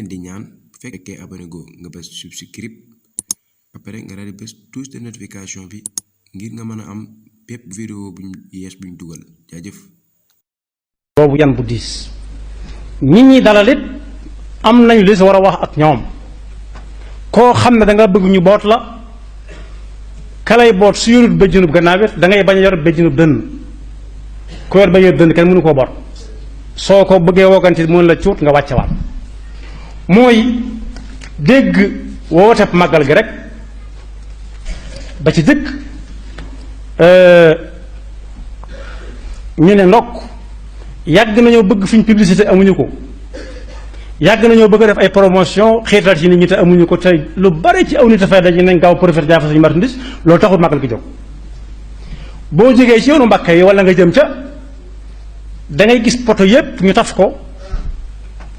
leen di ñaan bu fekkee abonné go nga bës subscribe après nga daal di bës touche de notification bi ngir nga mën a am bépp vidéo buñ yees buñ dugal jaajëf. boobu yan bu diis nit ñi dalal it am nañu li si war a wax ak ñoom koo xam ne da nga bëgg ñu boot la kalay boot su yorut béjjunub gannaaw it da ngay bañ a yor béjjunub dënn ku yor ba yor dënn kenn mënu koo boot soo ko bëggee wogganti mën la cuut nga wàccewaat mooy dégg wooteb màggal gi rek ba ci dëkk ñu ne ndokk yàgg nañoo bëgg fi ñu publicité amuñu ko yàgg nañoo bëgg a def ay promotion xiital ci nit ñi te amuñu ko te lu bari ci aw nit a fay daje nañ gaaw profité jaafa suñu marchandise loolu taxul màggal gi jóg boo jógee ci yoonu Mbacké yi wala nga jëm ca da ngay gis poto yépp ñu taf ko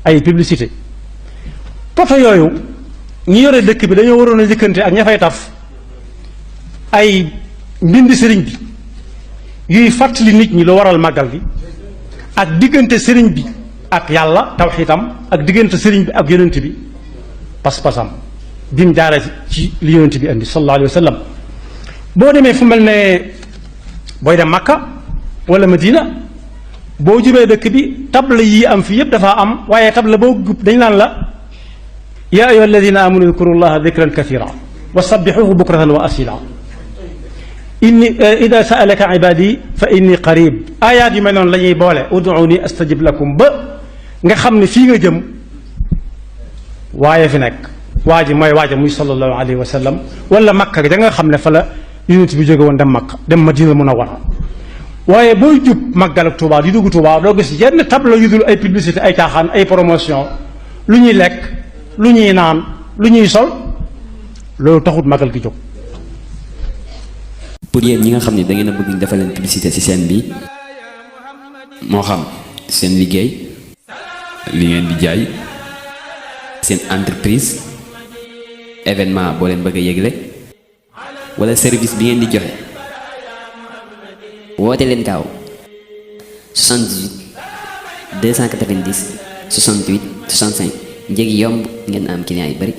ay publicité poto yooyu ñi yore dëkk bi dañoo waroon a jëkkante ak ña fay taf ay mbindi sëriñ bi yuy fàttali nit ñi lu waral màggal gi ak diggante sëriñ bi ak yàlla tawxiitam ak diggante sëriñ bi ak yonent bi pas-pasam bi mu jaaree ci li yonent bi indi sallallahu alayhi wa sallam boo demee fu mel ne booy dem Makka wala Madina boo jubee dëkk bi table yi am fii yépp dafa am waaye table boo gub dañ naan la yaa ayyuha alladina amanu udkuru llaha dikran kathira wa sabbixuhu bukratan wa asila inni ida saalaka ibadi fa inni qarib ayaat yu mel noonu la ñuy boole ud'uni astajib lakum ba nga xam ne fii nga jëm waaye fi nekk waa ji mooy waaja muy sallallahu alayhi wa sallam wala makka da nga xam ne fa la yonent bi jóge woon dem makka dem madina munawwara waaye booy jub màggal ak Touba di dugg Touba doo gis yenn tableau yu dul ay publicité ay caaxaan ay promotion lu ñuy lekk lu ñuy naan lu ñuy sol loolu taxut màggal gi jóg. pour yéen ñi nga xam ne da ngeen a bëgg ñu defal leen publicité ci scène bi moo xam seen liggéey li ngeen di jaay seen entreprise événement boo leen bëgg a yëgle wala service bi ngeen di joxe woote leen gaaw 78 290 68 65 njëg yomb ngeen am client yu bari